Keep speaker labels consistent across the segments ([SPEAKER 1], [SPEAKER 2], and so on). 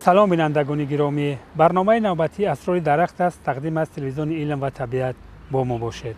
[SPEAKER 1] Салом, бинандагони гиромӣ. Барномаи навбатии «Асрори дарахт» аст, тақдим аз телевизиони «Илм ва табиат». Бо мо бошед.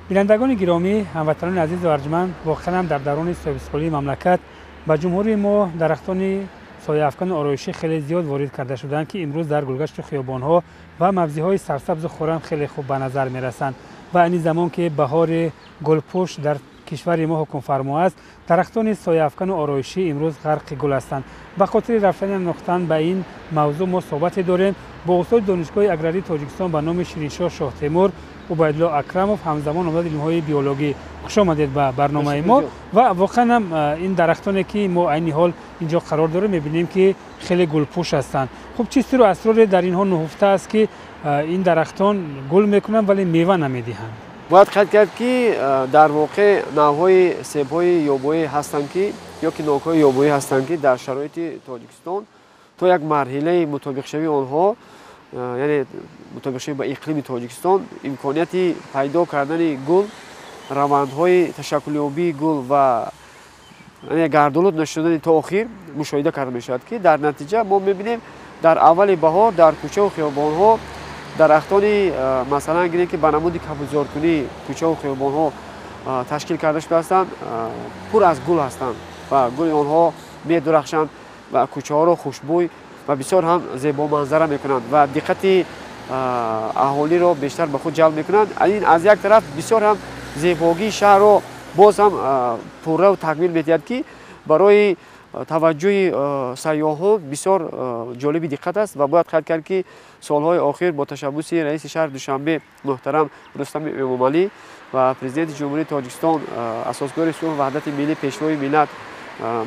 [SPEAKER 1] Бинандагони гиромӣ, ҳамватанони азизу арҷманд, воқеан ҳам дар даврони соҳибистиқлолии мамлакат ба ҷумҳурии мо дарахтони сояафкану ороишӣ хеле зиёд ворид карда шуданд, ки имрӯз дар гулгашту хиёбонҳо ва мавзеъҳои сарсабзу хуррам хеле хуб ба назар мерасанд. Ва айни замон, ки баҳори гулпӯш дар кишвари мо ҳукмфармо аст, дарахтони сояафкану ороишӣ имрӯз ғарқи гул ҳастанд. Ба хотири рафтани андохтан ба ин мавзӯъ мо суҳбате дорем бо устоди Донишгоҳи аграрии Тоҷикистон ба номи Шириншоҳ Шоҳтемур, Убайдулло Акрамов, ҳамзамон номзади илмҳои биологӣ. Хуш омадед ба барномаи мо. Ва воқеан ҳам ин дарахтоне, ки мо айни ҳол инҷо қарор дорем, мебинем, ки хеле гулпӯш ҳастанд. Хуб, чӣ сиру асроре дар инҳо нуҳуфта аст, ки ин дарахтон гул мекунанд, вале мева намедиҳанд?
[SPEAKER 2] Бояд қайд кард, ки дар воқеъ навъҳои себҳои ёбоӣ ҳастанд, ки ё ки нокҳои ёбоӣ ҳастанд, ки дар шароити Тоҷикистон то як марҳилаи мутобиқшавии онҳо, яъне мутобиқшавӣ ба иқлими Тоҷикистон, имконияти пайдо кардани гул, равандҳои ташаккулёбии гул ва гардолуд нашудани то охир мушоҳида карда мешавад, ки дар натиҷа мо мебинем, дар аввали баҳор дар кӯчаву хиёбонҳо дарахтони, масалан гирем, ки ба намуди кабудзоркунӣ кӯчаву хиёбонҳо ташкил карда шуда ҳастанд, пур аз гул ҳастанд ва гули онҳо медурахшанд ва кӯчаҳоро хушбӯй ва бисёр ҳам зебоманзара мекунанд ва диққати аҳолиро бештар ба худ ҷалб мекунанд. Ин аз як тараф бисёр ҳам зебогии шаҳрро боз ҳам пурраву такмил медиҳад, ки барои таваҷҷӯҳи сайёҳон бисёр ҷолиби диққат аст. Ва бояд қайд кард, ки солҳои охир бо ташаббуси раиси шаҳри Душанбе муҳтарам Рустами Эмомалӣ ва Президенти Ҷумҳурии Тоҷикистон, асосгузори сулҳу ваҳдати миллӣ, Пешвои миллат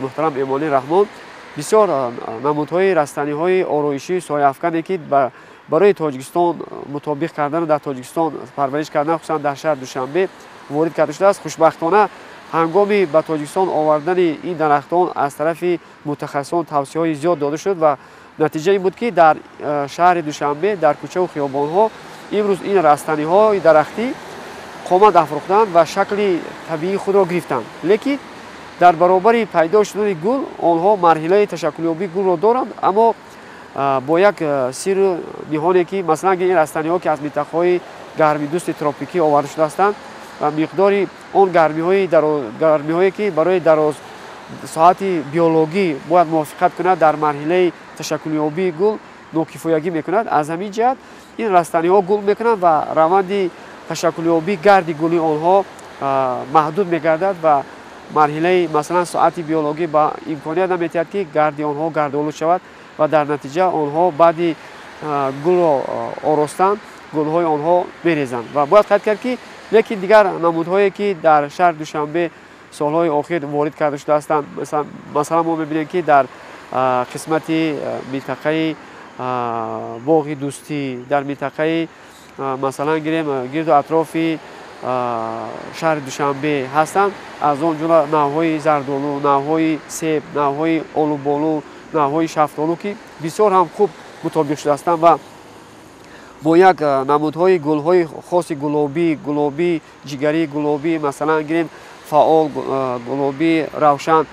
[SPEAKER 2] муҳтарам Эмомалӣ Раҳмон бисёр намудҳои растаниҳои ороишии сояафкане, ки барои Тоҷикистон мутобиқ кардану дар Тоҷикистон парвариш кардан, хусусан дар шаҳри Душанбе, ворид карда шудааст. Хушбахтона, ҳангоми ба Тоҷикистон овардани ин дарахтон аз тарафи мутахассисон тавсияҳои зиёд дода шуд ва натиҷа ин буд, ки дар шаҳри Душанбе дар кӯчаву хиёбонҳо имрӯз ин растаниҳои дарахтӣ қомат афрӯхтанд ва шакли табиии худро гирифтанд. Лекин дар баробари пайдо шудани гул онҳо марҳилаи ташаккулёбии гулро доранд, аммо бо як сиру ниҳоне, ки масалан ин растаниҳо, ки аз минтақаҳои гармидӯсти тропикӣ оварда шуда ҳастанд ва миқдори он гармиҳое, ки барои дароз соати биологӣ бояд мувофиқат кунад, дар марҳилаи ташаккулёбии гул нокифоягӣ мекунад. Аз ҳамин ҷиҳат ин растаниҳо гул мекунанд ва раванди ташаккулёбии гарди гули онҳо маҳдуд мегардад ва марҳилаи, масалан, соати биологӣ ба имконият наметиҳад, ки гарди онҳо гардолуд шавад ва дар натиҷа онҳо баъди гулро оростан гулҳои онҳо мерезанд. Ва бояд қайд кард, ки лекин дигар намудҳое, ки дар шаҳри Душанбе солҳои охир ворид карда шуда ҳастанд, масалан, мо мебинем, ки дар қисмати минтақаи боғи Дӯстӣ, дар минтақаи, масалан гирем, гирду атрофи шаҳри Душанбе ҳастанд, аз он ҷумла навъҳои зардолу, навъҳои себ, навъҳои олуболу, навъҳои шафтолу, ки бисёр ҳам хуб мутобиқ шуда ҳастанд ва бо як намудҳои гулҳои хоси гулобӣ, гулобӣ ҷигарӣ, гулобӣ, масалан гирем, фаъол, гулобӣ равшан,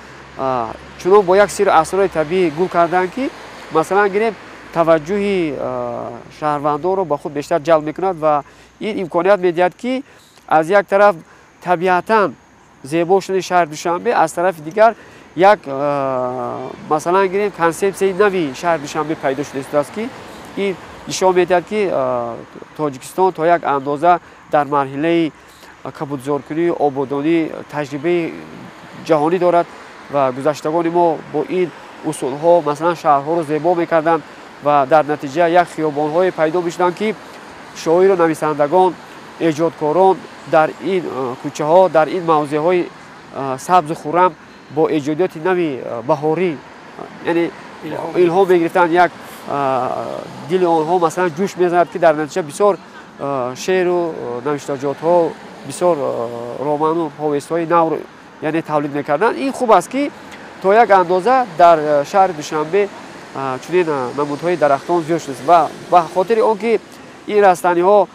[SPEAKER 2] чунон бо як сиру асрори табиӣ гул кардаанд, ки, масалан гирем, таваҷҷӯҳи шаҳрвандонро ба худ бештар ҷалб мекунад ва ин имконият медиҳад, ки аз як тараф табиатан зебо шудани шаҳри Душанбе, аз тарафи дигар як, масалан гирем, консепсияи нави шаҳри Душанбе пайдо шуда истодааст, ки ин нишон медиҳад, ки Тоҷикистон то як андоза дар марҳилаи кабудзоркунию ободонӣ таҷрибаи ҷаҳонӣ дорад ва гузаштагони мо бо ин усулҳо, масалан, шаҳрҳоро зебо мекарданд ва дар натиҷа як хиёбонҳое пайдо мешуданд, ки шоиру нависандагон, эҷодкорон дар ин кӯчаҳо, дар ин мавзеъҳои сабзу хуррам бо эҷодиёти нави баҳорӣ, яъне илҳом мегирифтанд, як дили онҳо, масалан, ҷӯш мезанад, ки дар натиҷа бисёр шеъру навиштаҷотҳо, бисёр роману повестҳои навро, яъне, тавлид мекарданд. Ин хуб аст, ки то як андоза дар шаҳри Душанбе чунин намудҳои дарахтон зиёд шудааст. Ва ба хотири он ки ин растаниҳо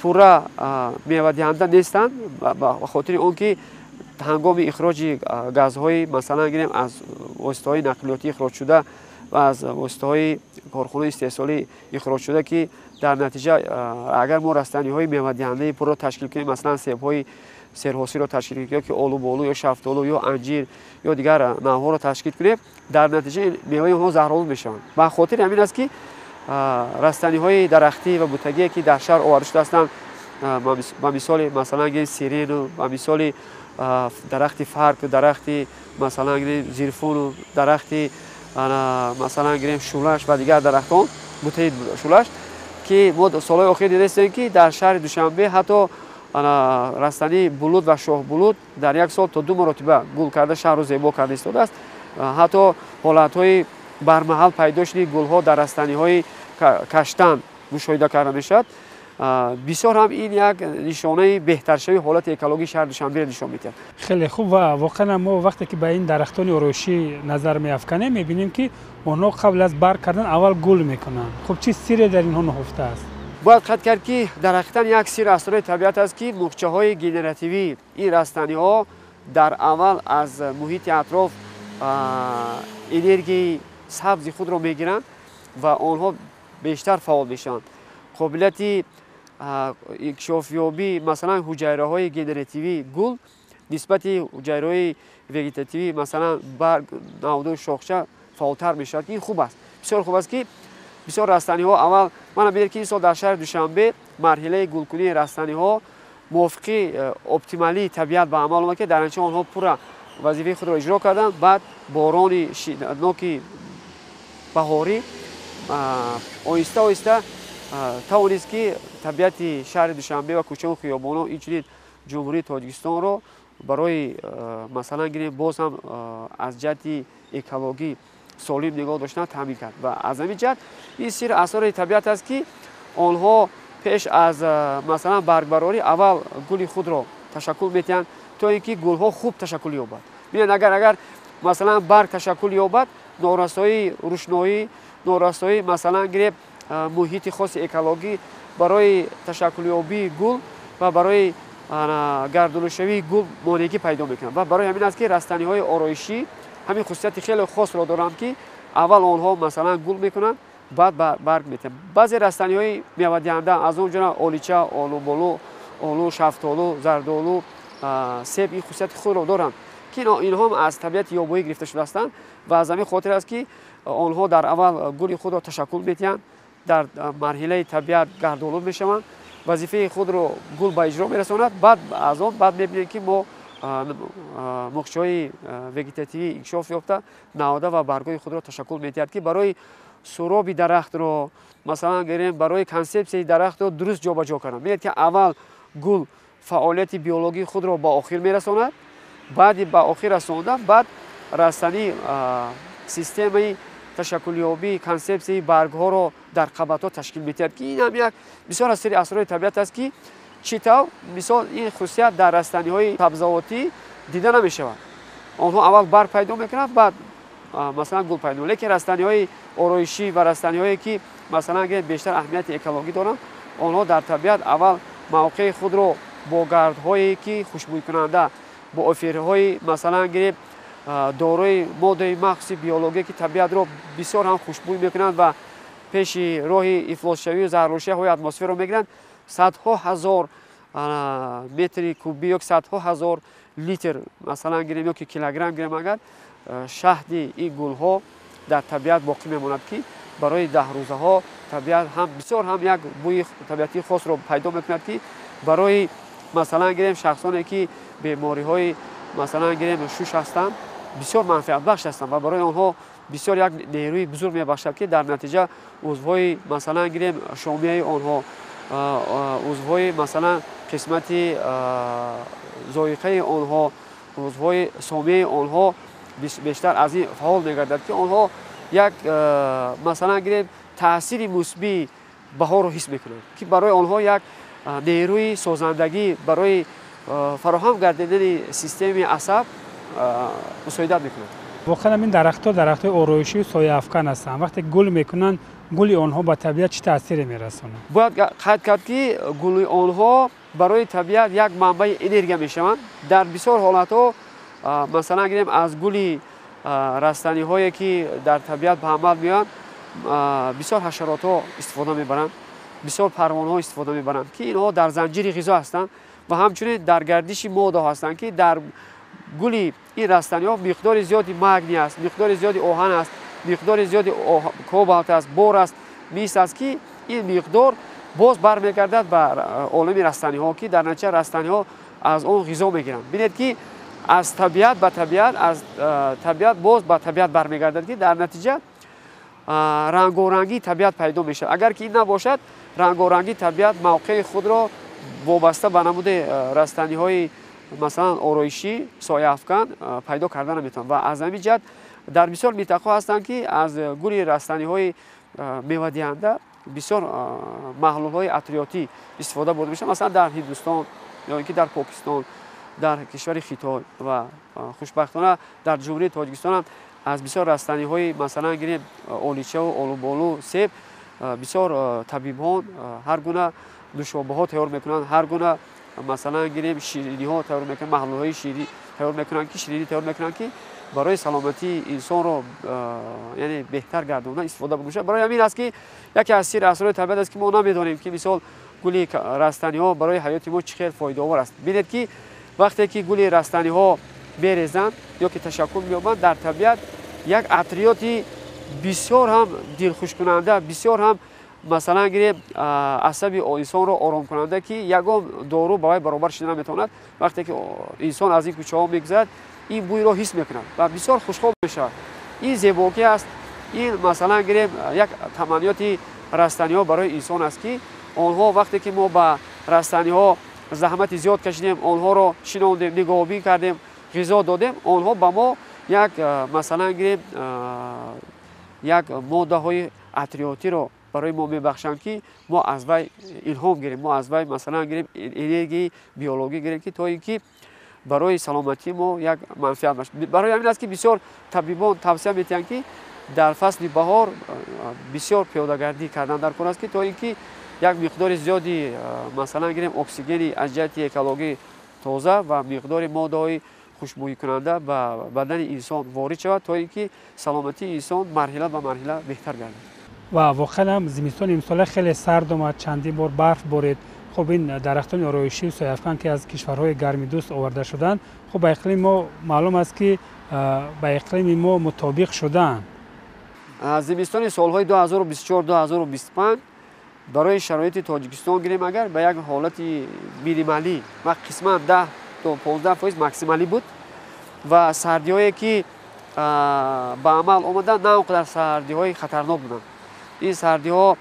[SPEAKER 2] пурра мевадиҳанда нестанд, ба хотири он ки Ҳангоми ихроҷи газҳои, масалан гирем, аз воситаҳои нақлиётӣ ихроҷшуда ва аз воситаҳои корхонаи истеҳсолӣ ихроҷшуда, ки дар натиҷа агар мо растаниҳои мевадиҳандаи пурро ташкил кунем, масалан себҳои серҳосилро ташкил кунем, ё ки олуболу ё шафтолу ё анҷир ё дигар навъҳоро ташкил кунем, дар натиҷа меваи онҳо заҳролуд мешаванд. Ба хотири ҳамин аст, ки растаниҳои дарахтӣ ва бутагие, ки дар шаҳр оварда шуда ҳастанд, ба мисоли масалан гирем сирену, ба мисоли дарахти фарк, дарахти масалан гирем зирфуну, дарахти масалан гирем шулаш ва дигар дарахтон, бутаи шулаш, ки мо солҳои охир дидастем, ки дар шаҳри Душанбе ҳатто растании булут ва шоҳбулут дар як сол то 2 маротиба гул карда шаҳрро зебо карда истодааст. Ҳатто ҳолатҳои бармаҳал пайдо шудани гулҳо дар растаниҳои каштан мушоҳида карда мешавад. Бисёр ҳам ин як нишонаи беҳтаршавии ҳолати экологии шаҳри Душанберо нишон медиҳад.
[SPEAKER 1] Хеле хуб, ва воқеан мо вақте ки ба ин дарахтони ороишӣ назар меафканем, мебинем, ки онҳо қабл аз барг кардан аввал гул мекунанд. Хуб, чӣ сирре дар инҳо нуҳуфта аст?
[SPEAKER 2] Бояд қайд кард, ки дар ҳақиқатан як сир асрори табиат аст, ки муғчаҳои генеративии ин растаниҳо дар аввал аз муҳити атроф энергияи сабзи худро мегиранд ва онҳо бештар фаъол мешаванд. Қобилияти инкишофёбии масалан ҳуҷайраҳои генеративии гул нисбати ҳуҷайраҳои вегетативӣ, масалан барг, навду, шохча фаъолтар мешавад, ки ин хуб аст. Бисёр хуб аст, ки бисёр растаниҳо аввал, мана бинед, ки ин сол дар шаҳри Душанбе марҳилаи гулкунии растаниҳо мувофиқи оптималии табиат ба амал омад, ки дар натиҷа онҳо пурра вазифаи худро иҷро карданд. Баъд борони шиддатноки баҳорӣ оҳиста оҳиста тавонист, ки табиати шаҳри Душанбе ва кӯчаву хиёбонҳо, инчунин Ҷумҳурии Тоҷикистонро барои масалан гирем боз ҳам аз ҷиҳати экологӣ солим нигоҳ доштан таъмин кард. Ва аз ҳамин ҷиҳат ин сир асрори табиат аст, ки онҳо пеш аз масалан баргбарорӣ аввал гули худро ташаккул медиҳанд, то ин ки гулҳо хуб ташаккул ёбад. Бинед, агар масалан барг ташаккул ёбад, норасоии рӯшноӣ, норасоии масалан гирем муҳити хоси экологӣ барои ташаккулёбии гул ва барои гардулушавии гул монеъгӣ пайдо мекунад. Ва барои ҳамин аст, ки растаниҳои ороишӣ ҳамин хусусияти хеле хосро доранд, ки аввал онҳо масалан гул мекунанд, баъд барг метиҳанд. Баъзе растаниҳои мевадиҳанда, аз он ҷумла олича, олуболу, олу, шафтолу, зардолу, себ ин хусусияти худро доранд, ки инҳо аз табиати ёбоӣ гирифта шуда ҳастанд ва аз ҳамин хотир аст, ки онҳо дар аввал гули худро ташаккул медиҳанд, дар марҳилаи табиат гардолуд мешаванд, вазифаи худро гул ба иҷро мерасонад. Баъд аз он баъд мебинем, ки мо муғчаҳои вегетативӣ инкишоф ёфта навода ва баргҳои худро ташаккул медиҳад, ки барои суроби дарахтро, масалан гирем, барои консепсияи дарахтро дуруст ҷобаҷо кардан. Бинед, ки аввал гул фаъолияти биологии худро ба охир мерасонад, баъди ба охир расондан баъд растанӣ системаи ташаккулёбии консепсияи баргҳоро дар қабатҳо ташкил медиҳад, ки ин ҳам як бисёр аз сири асрори табиат аст, ки чӣ тавр мисол ин хусусият дар растаниҳои сабзавотӣ дида намешавад. Онҳо аввал барг пайдо мекунанд, баъд масалан гул пайдо. Лекин растаниҳои ороишӣ ва растаниҳое, ки масалан бештар аҳамияти экологӣ доранд, онҳо дар табиат аввал мавқеи худро бо гардҳое, ки хушбӯйкунанда, бо эфирҳои масалан гирем дорои моддаи махсуси биология, ки табиатро бисёр ҳам хушбӯй мекунанд ва пеши роҳи ифлосшавию заҳролудшавии атмосфераро мегиранд, садҳо ҳазор метри кубӣ ё садҳо ҳазор литр масалан гирем ё ки килограмм гирем, агар шаҳди ин гулҳо дар табиат боқӣ мемонад, ки барои 10 рӯзаҳо табиат ҳам бисёр ҳам як бӯи табиатии хосро пайдо мекунад, ки барои масалан гирем шахсоне, ки бемориҳои масалан гирем шуш ҳастанд, бисёр манфиатбахш ҳастанд ва барои онҳо бисёр як нерӯи бузург мебахшад, ки дар натиҷа узвҳои масалан гирем шомияи онҳо, узвҳои масалан қисмати зоиқаи онҳо, узвҳои сомияи онҳо бештар аз ин фаъол мегардад, ки онҳо як масалан гирем таъсири мусбии баҳорро ҳис мекунанд, ки барои онҳо як нерӯи созандагӣ барои фароҳам гардидани системаи асаб мусоидат мекунад.
[SPEAKER 1] Воқеан ин дарахтҳо дарахтҳои ороишию сояафкан ҳастанд. Вақте гул мекунанд, гули онҳо ба табиат чӣ таъсире мерасонад?
[SPEAKER 2] Бояд қайд кард, ки гули онҳо Барои табиат як манбаи энергия мешаванд. Дар бисёр ҳолатҳо, масалан гирем, аз гули растаниҳое, ки дар табиат ба амал меоянд, бисёр ҳашаротҳо истифода мебаранд, бисёр парвонаҳо истифода мебаранд, ки инҳо дар занҷири ғизо ҳастанд ва ҳамчунин дар гардиши моддаҳо ҳастанд, ки дар гули ин растаниҳо миқдори зиёди магний аст, миқдори зиёди оҳан аст, миқдори зиёди кобалт аст, бор аст, мис аст, ки ин миқдор боз бармегардад ба олами растаниҳо, ки дар натиҷа растаниҳо аз он ғизо мегиранд. Бинед, ки аз табиат ба табиат, аз табиат боз ба табиат бармегардад, ки дар натиҷа рангорангии табиат пайдо мешавад. Агар ки ин набошад, рангорангии табиат мавқеи худро вобаста ба намуди растаниҳои, масалан, ороишӣ, сояафкан пайдо карда наметавонад. Ва аз ҳамин ҷиҳат дар бисёр минтақаҳо ҳастанд, ки аз гули растаниҳои мевадиҳанда бисёр маҳлулҳои атриётӣ истифода бурда мешавад, масалан, дар Ҳиндустон ё ин ки дар Покистон, дар кишвари Хитой. Ва хушбахтона дар Ҷумҳурии Тоҷикистон ҳам аз бисёр растаниҳои, масалан гирем, оличаву олуболу, себ бисёр табибон ҳар гуна нӯшобаҳо тайёр мекунанд, ҳар гуна, масалан гирем, шириниҳо тайёр мекунанд, маҳлулҳои ширӣ тайёр мекунанд, ки ширинӣ тайёр мекунанд, ки барои саломатии инсонро, яъне, беҳтар гардондан истифода бурда мешавад. Барои ҳамин аст, ки яке аз сирри асрори табиат аст, ки мо намедонем, ки мисол гули растаниҳо барои ҳаёти мо чӣ хел фоидаовар аст. Бинед, ки вақте ки гули растаниҳо мерезанд ё ки ташаккул меёбанд, дар табиат як атриёти бисёр ҳам дилхушкунанда, бисёр ҳам, масалан гирем, асаби инсонро оромкунанда, ки ягон дору ба вай баробар шуда наметавонад. Вақте ки инсон аз ин кӯчаҳо мегузарад, ин бӯйро ҳис мекунад ва бисёр хушҳол мешавад. Ин зебогӣ аст, ин, масалан гирем, як таманниёти растаниҳо барои инсон аст, ки онҳо вақте ки мо ба растаниҳо заҳмати зиёд кашидем, онҳоро шинондем, нигоҳубин кардем, ғизо додем, онҳо ба мо як, масалан гирем, як моддаҳои атриётиро барои мо мебахшанд, ки мо аз вай илҳом гирем, мо аз вай, масалан гирем, энергияи биологӣ гирем, ки то ин ки барои саломатии мо як манфиат бошад. Барои ҳамин аст, ки бисёр табибон тавсия медиҳанд, ки дар фасли баҳор бисёр пиёдагардӣ кардан дар кор аст, ки то ин ки як миқдори зиёди, масалан гирем, оксигени аз ҷиҳати экологӣ тоза ва миқдори моддаҳои хушбӯйкунанда ба бадани инсон ворид шавад, то ин ки саломатии инсон марҳила ба марҳила беҳтар гардад.
[SPEAKER 1] Ва воқеан ҳам зимистони имсола хеле сард омад, чандин бор барф борид. Хуб, ин дарахтони ороишию сояафкан, ки аз кишварҳои гармидӯст оварда шуданд, хуб, ба иқлими мо маълум аст, ки ба иқлими мо мутобиқ шудаанд.
[SPEAKER 2] Зимистони солҳои 2024-2025 барои шароити Тоҷикистон гирем агар, ба як ҳолати минималӣ ва қисман 10 то 15% максималӣ буд ва сардиҳое, ки ба амал омаданд, на он қадар сардиҳои хатарнок буданд. Ин сардиҳо,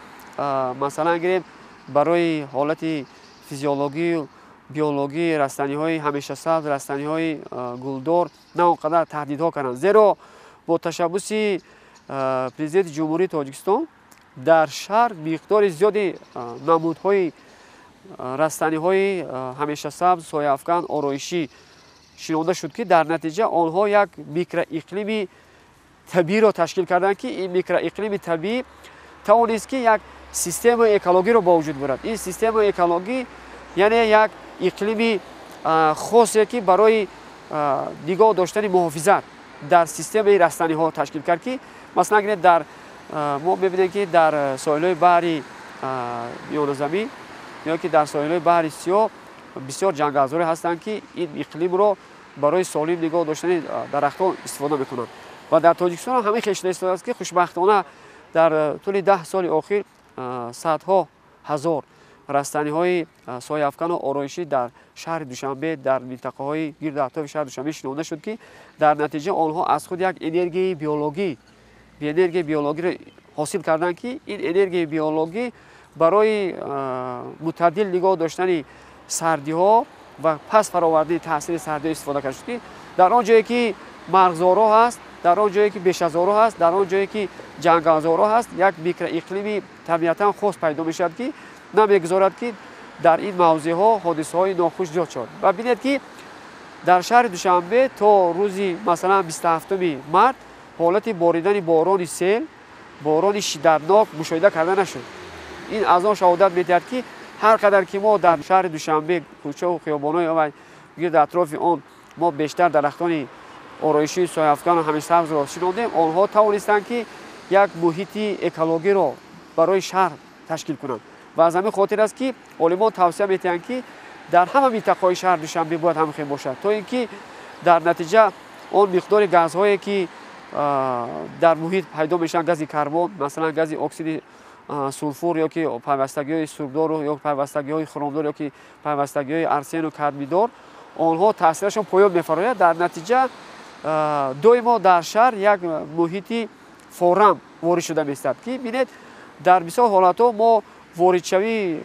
[SPEAKER 2] масалан гирем, барои ҳолати физиологию биологии растаниҳои ҳамешасабз, растаниҳои гулдор на он қадар таҳдидҳо карданд, зеро бо ташаббуси Президенти Ҷумҳурии Тоҷикистон дар шаҳр миқдори зиёди намудҳои растаниҳои ҳамешасабз, сояафкан, ороишӣ шинонда шуд, ки дар натиҷа онҳо як микроиқлими табииро ташкил карданд, ки ин микроиқлими табиӣ тавонист, ки як системаи экологиро ба вуҷуд бурад. Ин системаи экологӣ, яъне як иқлими хосе, ки барои нигоҳ доштани муҳофизат дар системаи растаниҳо ташкил кард, ки масалан гиред, дар мо мебинем, ки дар соҳилҳои баҳри Миёназамин ё ки дар соҳилҳои баҳри Сиёҳ бисёр ҷангалзорӣ ҳастанд, ки ин иқлимро барои солим нигоҳ доштани дарахтон истифода мекунанд. Ва дар Тоҷикистон ҳам ҳамин хел шуда истодааст, ки хушбахтона дар тӯли 10 соли охир садҳо ҳазор растаниҳои сояафкану ороишӣ дар шаҳри Душанбе, дар минтақаҳои гирду атрофи шаҳри Душанбе шинонда шуд, ки дар натиҷа онҳо аз худ як энергияи биологиро ҳосил карданд, ки ин энергияи биологӣ барои мӯътадил нигоҳ доштани сардиҳо ва пас фаровардани таъсири сардиҳо истифода карда шуд, ки дар он ҷое ки марғзорҳо ҳаст, дар он ҷое ки бешазорҳо ҳаст, дар он ҷое ки ҷангалзорҳо ҳаст, як микроиқлими табиатан хос пайдо мешавад, ки намегузорад, ки дар ин мавзеъҳо ҳодисаҳои нохуш зиёд шавад. Ва бинед, ки дар шаҳри Душанбе то рӯзи, масалан, 27-уми март ҳолати боридани борони сел, борони шиддатнок мушоҳида карда нашуд. Ин аз он шаҳодат медиҳад, ки Ҳар қадар ки мо дар шаҳри Душанбе, кӯчаву хиёбонҳои ва гирди атрофи он мо бештар дарахтони ороишии сояафкану ҳамешасабзро шинондем, онҳо тавонистанд, ки як муҳити экологиро барои шаҳр ташкил кунанд. Ва аз ҳамин хотир аст, ки олимон тавсия медиҳанд, ки дар ҳама минтақаҳои шаҳри Душанбе бояд ҳамин хел бошад, то ин ки дар натиҷа он миқдори газҳое, ки дар муҳит пайдо мешаванд, гази карбон, масалан, гази оксиди сулфур ё ки пайвастагиҳои сурбдору ё пайвастагиҳои хромдор ё ки пайвастагиҳои арсену кадмидор, онҳо таъсирашон поён мефарояд. Дар натиҷа доимо дар шаҳр як муҳити форам ворид шуда меистад, ки бинед, дар бисёр ҳолатҳо мо воридшавии,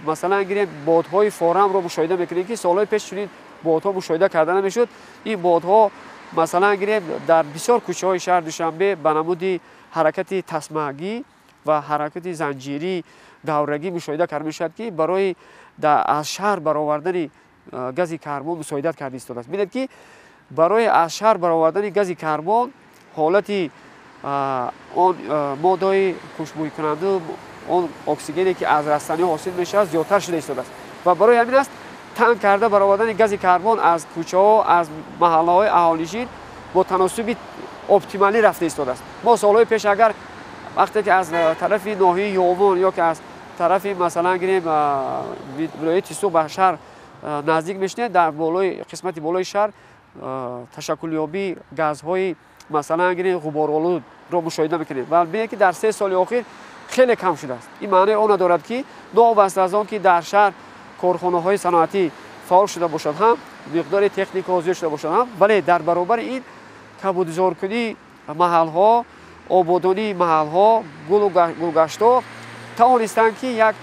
[SPEAKER 2] масалан гирем, бодҳои форамро мушоҳида мекунем, ки солҳои пеш чунин бодҳо мушоҳида карда намешуд. Ин бодҳо, масалан гирем, дар бисёр кӯчаҳои шаҳри Душанбе ба намуди ҳаракати тасмагӣ ва ҳаракати занҷирӣ, даврагӣ мушоҳида карда мешавад, ки барои аз шаҳр баровардани гази карбон мусоидат карда истодааст. Бинед, ки барои аз шаҳр баровардани гази карбон ҳолати он моддаҳои хушбӯйкунанду он оксигене, ки аз растаниҳо ҳосил мешавад, зиёдтар шуда истодааст. Ва барои ҳамин аст, танг карда баровардани гази карбон аз кӯчаҳо, аз маҳаллаҳои аҳолинишин бо таносуби оптималӣ рафта истодааст. Мо солҳои пеш агар вақте ки аз тарафи ноҳияи Ёвон ё ки аз тарафи, масалан гирем, вилояти Суғд ба шаҳр наздик мешунед, дар болои қисмати болои шаҳр ташаккулёбии газҳои, масалан гирем, ғуборолудро мушоҳида мекунем. Ва бинед, ки дар 3 соли охир хеле кам шудааст. Ин маънои онро дорад, ки новобаста аз он ки дар шаҳр корхонаҳои саноатӣ фаъол шуда бошад ҳам, миқдори техникаҳо зиёд шуда бошад ҳам, вале дар баробари ин кабудизоркунии маҳалҳо, ободонии маҳалҳо, гулу гулгаштҳо тавонистанд, ки як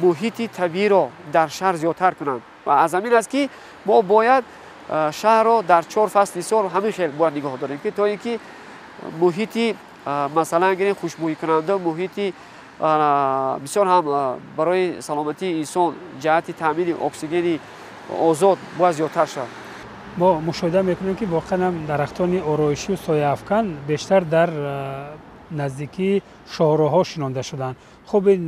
[SPEAKER 2] муҳити табииро дар шаҳр зиёдтар кунанд. Ва аз ҳамин аст, ки мо бояд шаҳрро дар 4 фасли сол ҳамин хел бояд нигоҳ дорем, ки то ин ки муҳити, масалан гирем, хушбӯйкунанда, муҳити бисёр ҳам барои саломатии инсон ҷиҳати таъмини оксигени озод бояд зиёдтар шавад.
[SPEAKER 1] Мо мушоҳида мекунем, ки воқеан ҳам дарахтони ороишию сояафкан бештар дар наздикии шоҳроҳҳо шинонда шуданд. Хуб, ин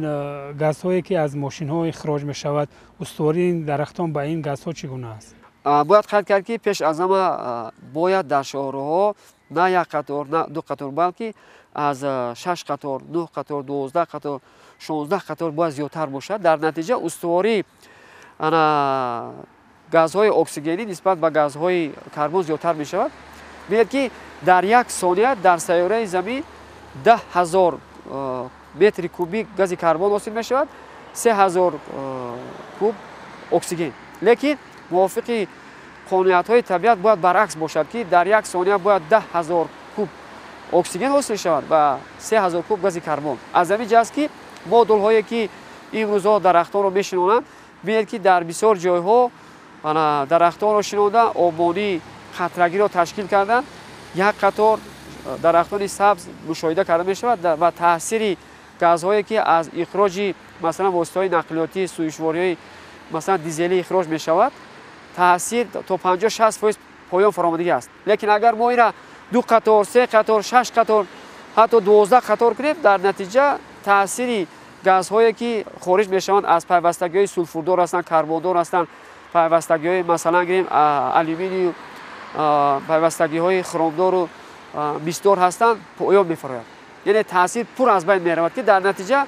[SPEAKER 1] газҳое, ки аз мошинҳо ихроҷ мешавад, устувории ин дарахтон ба ин газҳо чӣ гуна аст?
[SPEAKER 2] Бояд қайд кард, ки пеш аз ҳама бояд дар шоҳроҳҳо на як қатор, на ду қатор, балки аз 6 қатор, 9 қатор, 12 қатор, 16 қатор бояд зиёдтар бошад. Дар натиҷа устувории газҳои оксигенӣ нисбат ба газҳои карбон зиёдтар мешавад. Бинед, ки дар як сония дар сайёраи Замин 10 000 метри кубик гази карбон ҳосил мешавад, 3000 куб оксиген. Лекин мувофиқи қонуниятҳои табиат бояд баръакс бошад, ки дар як сония бояд 10 000 куб оксиген ҳосил шавад ва 3000 куб гази карбон. Аз ҳамин ҷо аст, ки модулҳое, ки имрӯзҳо дарахтонро мешинонанд, бинед, ки дар бисёр ҷойҳо дарахтонро шинонда, обмонии қатрагиро ташкил карданд, як қатор дарахтони сабз мушоҳида карда мешавад ва таъсири газҳое, ки аз ихроҷи, масалан, воситаҳои нақлиётӣ, сӯзишвориҳои, масалан, дизелӣ ихроҷ мешавад, таъсир то 50-60% поён фаромадагӣ аст. Лекин агар мо ина ду қатор, се қатор, шаш қатор, ҳатто 12 қатор кунем, дар натиҷа таъсири газҳое, ки хориҷ мешаванд, аз пайвастагиҳои сулфурдор ҳастанд, карбондор ҳастанд, пайвастагиҳои, масалан гирем, алюминию, пайвастагиҳои хромдору мисдор ҳастанд, поён мефарояд, яъне таъсир пур аз байн меравад, ки дар натиҷа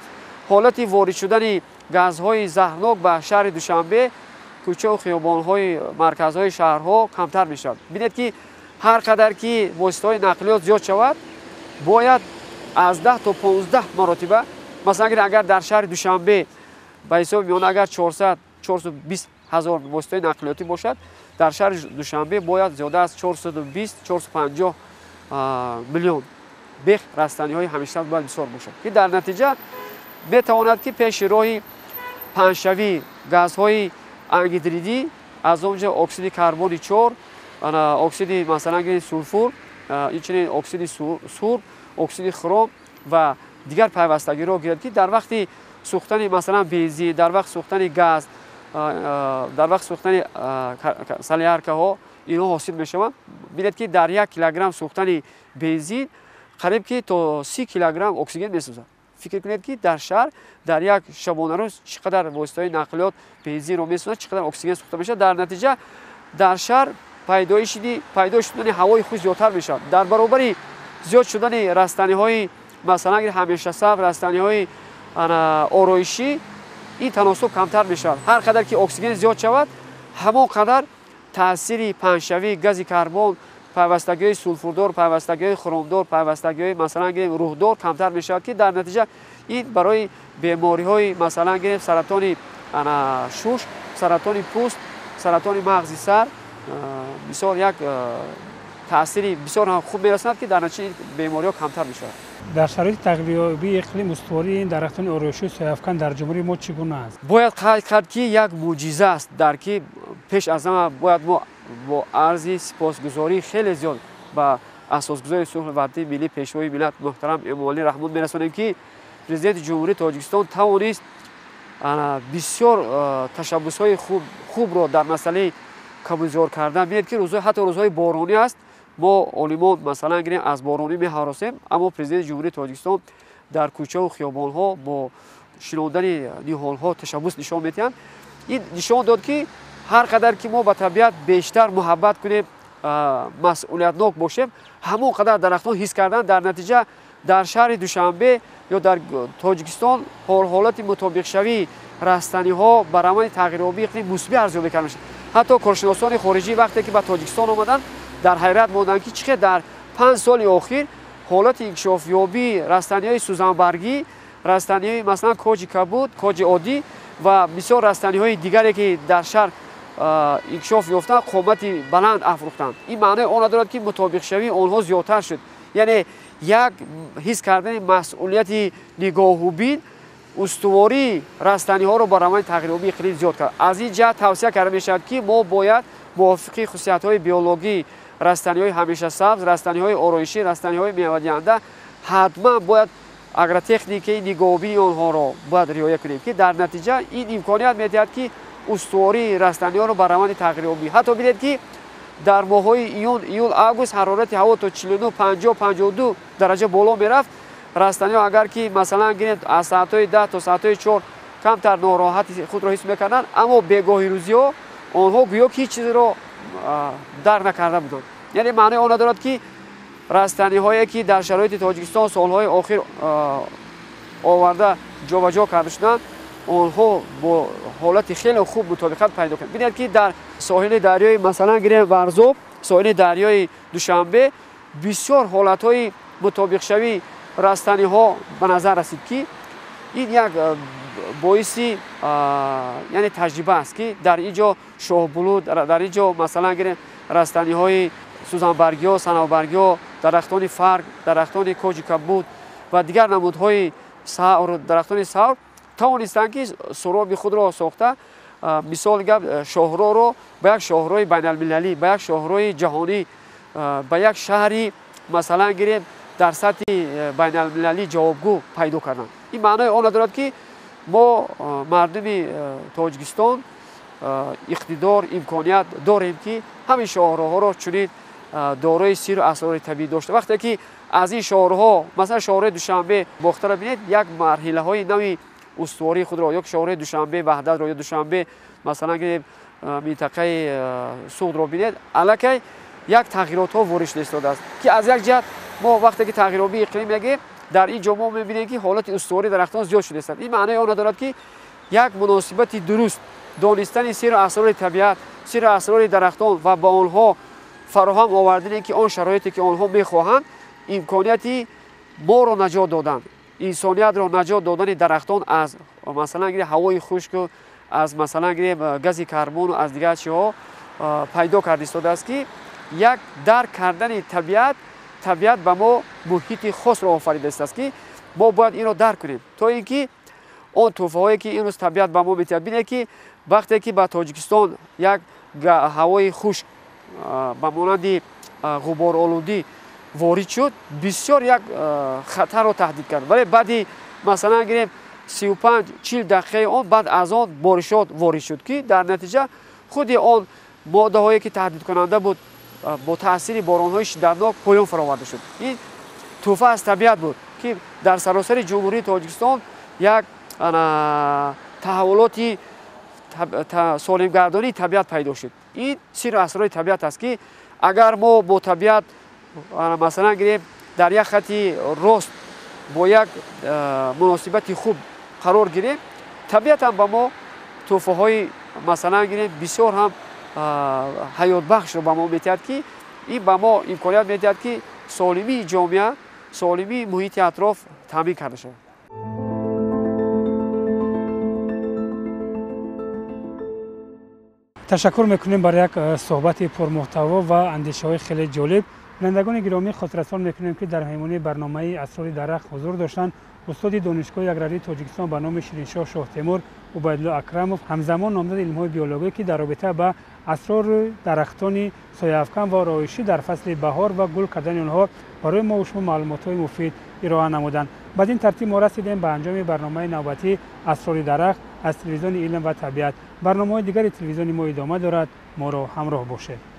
[SPEAKER 2] ҳолати ворид шудани газҳои заҳрнок ба шаҳри Душанбе, кӯчаву хиёбонҳои марказҳои шаҳрҳо камтар мешавад. Бинед, ки ҳар қадар ки воситаҳои нақлиёт зиёд шавад, бояд аз 10 то 15 маротиба, масалан, агар дар шаҳри Душанбе ба ҳисоби миёна агар 400-420 ҳазор воситаи нақлиётӣ бошад, дар шаҳри Душанбе бояд зиёда аз 420-450 миллион бех растаниҳои ҳамешасабз бояд бисёр бошад, ки дар натиҷа метавонад, ки пеши роҳи паҳншавии газҳои ангидридӣ, аз он ҷо оксиди карбони чор, оксиди, масалан, сулфур, инчунин оксиди сурб, оксиди хром ва дигар пайвастагиро гирад, ки дар вақти сӯхтани, масалан, бензин, дар вақти сӯхтани газ, дар вақти сӯхтани соляркаҳо инҳо ҳосил мешаванд. Бинед, ки дар 1 килограмм сӯхтани бензин қариб ки то 30 килограмм оксиген месӯзад. Фикр кунед, ки дар шаҳр дар як шабонарӯз чӣ қадар воситаҳои нақлиёт бензинро месӯзонад, чӣ қадар оксиген сӯхта мешавад. Дар натиҷа дар шаҳр пайдо шудани ҳавои хушк зиёдтар мешавад. Дар баробари зиёд шудани растаниҳои, масалан, ҳамешасабз, растаниҳои ороишӣ, ин таносуб камтар мешавад. Ҳар қадар ки оксиген зиёд шавад, ҳамон қадар таъсири паҳншавии гази карбон, пайвастагиҳои сулфурдор, пайвастагиҳои хромдор, пайвастагиҳои, масалан гирем, рӯҳдор камтар мешавад, ки дар натиҷа ин барои бемориҳои, масалан гирем, саратони шуш, саратони пӯст, саратони мағзи сар бисёр як таъсири бисёр ҳам хуб мерасонад, ки дар натиҷа бемориҳо камтар мешавад.
[SPEAKER 1] Дар шароити тағйирёбии иқлим устувории ин дарахтони ороишии сояафкан дар ҷумҳурии мо чӣ гуна аст?
[SPEAKER 2] Бояд қайд кард, ки як мӯъҷиза аст, дар ки пеш аз ҳама бояд мо бо арзи сипосгузории хеле зиёд ба асосгузори сулҳу ваҳдати миллӣ, Пешвои миллат муҳтарам Эмомалӣ Раҳмон мерасонем, ки Президенти Ҷумҳурии Тоҷикистон тавонист бисёр ташаббусҳои хубро дар масъалаи кабудизор кардан. Бинед, ки ҳатто рӯзҳои боронӣ аст, мо олимон, масалан гирем, аз боронӣ меҳаросем, аммо Президенти Ҷумҳурии Тоҷикистон дар кӯчаву хиёбонҳо бо шинондани ниҳолҳо ташаббус нишон медиҳанд. Ин нишон дод, ки ҳар қадар ки мо ба табиат бештар муҳаббат кунем, масъулиятнок бошем, ҳамон қадар дарахтон ҳис кардан. Дар натиҷа дар шаҳри Душанбе ё дар Тоҷикистон ҳолати мутобиқшавии растаниҳо ба раванди тағйирёбии иқлим мусбӣ арзёбӣ карда мешавад. Ҳатто коршиносони хориҷӣ вақте ки ба Тоҷикистон омаданд, дар ҳайрат монданд, ки чӣ хел дар 5 соли охир ҳолати инкишофёбии растаниҳои сӯзанбаргӣ, растаниҳои, масалан, коҷи кабуд, коҷи оддӣ ва бисёр растаниҳои дигаре, ки дар шаҳр инкишоф ёфтанд, қомати баланд афрӯхтанд. Ин маънои онро дорад, ки мутобиқшавии онҳо зиёдтар шуд. Яъне як ҳис кардани масъулияти нигоҳубин устувории растаниҳоро ба раванди тағйирёбии иқлим зиёд кард. Аз ин ҷиҳат тавсия карда мешавад, ки мо бояд мувофиқи хусусиятҳои биологӣ растаниҳои ҳамешасабз, растаниҳои ороишӣ, растаниҳои мевадиҳанда ҳатман бояд агротехникаи нигоҳубини онҳоро бояд риоя кунем, ки дар натиҷа ин имконият медиҳад, ки устувории растаниҳоро ба раванди тағйирёбӣ. Ҳатто бинед, ки дар моҳҳои июн, июл, август ҳарорати ҳаво то 49, 50, 52 дараҷа боло мерафт. Растаниҳо агар ки, масалан гирем, аз соатҳои 10 то соатҳои 4 камтар нороҳати худро ҳис мекарданд, аммо бегоҳирӯзиҳо онҳо гӯё ки ҳеҷ чизеро дарк накарда буданд. Яъне маънои онро дорад, ки растаниҳое, ки дар шароити Тоҷикистон солҳои охир оварда ҷобаҷо карда шуданд, онҳо бо ҳолати хеле хуб мутобиқат пайдо карданд. Бинед, ки дар соҳили дарёи, масалан гирем, Варзоб, соҳили дарёи Душанбе бисёр ҳолатҳои мутобиқшавии растаниҳо ба назар расид, ки ин як боиси, яъне таҷриба аст, ки дар ин ҷо шоҳбулут, дар ин ҷо, масалан гирем, растаниҳои сӯзанбаргиҳо, санавбаргиҳо, дарахтони фарг, дарахтони коҷи кабуд ва дигар намудҳои савр, дарахтони савр тавонистанд, ки суроби худро сохта, мисол гап, шоҳроро ба як шоҳрои байналмилалӣ, ба як шоҳрои ҷаҳонӣ, ба як шаҳри, масалан гирем, дар сатҳи байналмилалӣ ҷавобгӯ пайдо карданд. Ин маънои онро дорад, ки мо, мардуми Тоҷикистон, иқтидор, имконият дорем, ки ҳамин шоҳроҳоро чунин дорои сиру асрори табиӣ дошта, вақте ки аз ин шоҳроҳо, масалан, шоҳрои Душанбе Бохтаро бинед, як марҳилаҳои нави устувории худро, ё шоҳрои Душанбе Ваҳдатро, ё Душанбе, масалан гирем, минтақаи Суғдро бинед, аллакай як тағйиротҳо ворид шуда истодааст, ки аз як ҷиҳат мо вақте ки тағйирёбии иқлим мегӯем, дар ин ҷо мо мебинем, ки ҳолати устувории дарахтон зиёд шуда истад. Ин маънои онро дорад, ки як муносибати дуруст, донистани сиру асрори табиат, сиру асрори дарахтон ва ба онҳо фароҳам овардане, ки он шароите, ки онҳо мехоҳанд, имконияти моро наҷот додан, инсониятро наҷот додани дарахтон аз, масалан гирем, ҳавои хушку, аз, масалан гирем, гази карбону аз дигар чиҳо пайдо карда истодааст, ки як дарк кардани табиат, табиат ба мо муҳити хосро офарида истааст, ки мо бояд инро дарк кунем, то ин ки он тӯҳфаҳое, ки имрӯз табиат ба мо медиҳад. Бинед, ки вақте ки ба Тоҷикистон як ҳавои хушк ба монанди ғуборолудӣ ворид шуд, бисёр як хатарро таҳдид кард, вале баъди, масалан гирем, 35-40 дақиқаи он, баъд аз он боришот ворид шуд, ки дар натиҷа худи он моддаҳое, ки таҳдидкунанда буд, бо таъсири боронҳои шиддатнок поён фароварда шуд. Ин тӯҳфа аз табиат буд. ки дар саросари Ҷумҳурии Тоҷикистон як таҳаввулоти солимгардонии табиат пайдо шуд. Ин сирру асрори табиат аст, ки агар мо бо табиат, масалан гирем, дар як хати рост бо як муносибати хуб қарор гирем, табиат ҳам ба мо тӯҳфаҳои, масалан гирем, бисёр ҳам ҳаётбахшро ба мо медиҳад, ки ин ба мо имконият медиҳад, ки солимии ҷомеа, солимии муҳити атроф таъмин карда шавад.
[SPEAKER 1] Ташаккур мекунем бар як суҳбати пурмуҳтаво ва андешаҳои хеле ҷолиб. Бинандагони гиромӣ, хотиррасон мекунем, ки дар меҳмонии барномаи Асрори дарахт ҳузур доштанд устоди Донишгоҳи аграрии Тоҷикистон ба номи Шириншоҳ Шоҳтемур Убайдулло Акрамов, ҳамзамон номзади илмҳои биологӣ, ки дар робита ба асрори дарахтони сояафкан ва ороишӣ дар фасли баҳор ва гул кардани онҳо барои мо шумо маълумотҳои муфид ироа намуданд. Бад ин тартиб мо расидем ба анҷоми барномаи навбатии Асрори дарахт аз телевизиони Илм ва табиат. Барномаҳои дигари телевизиони мо идома дорад. Моро ҳамроҳ бошед.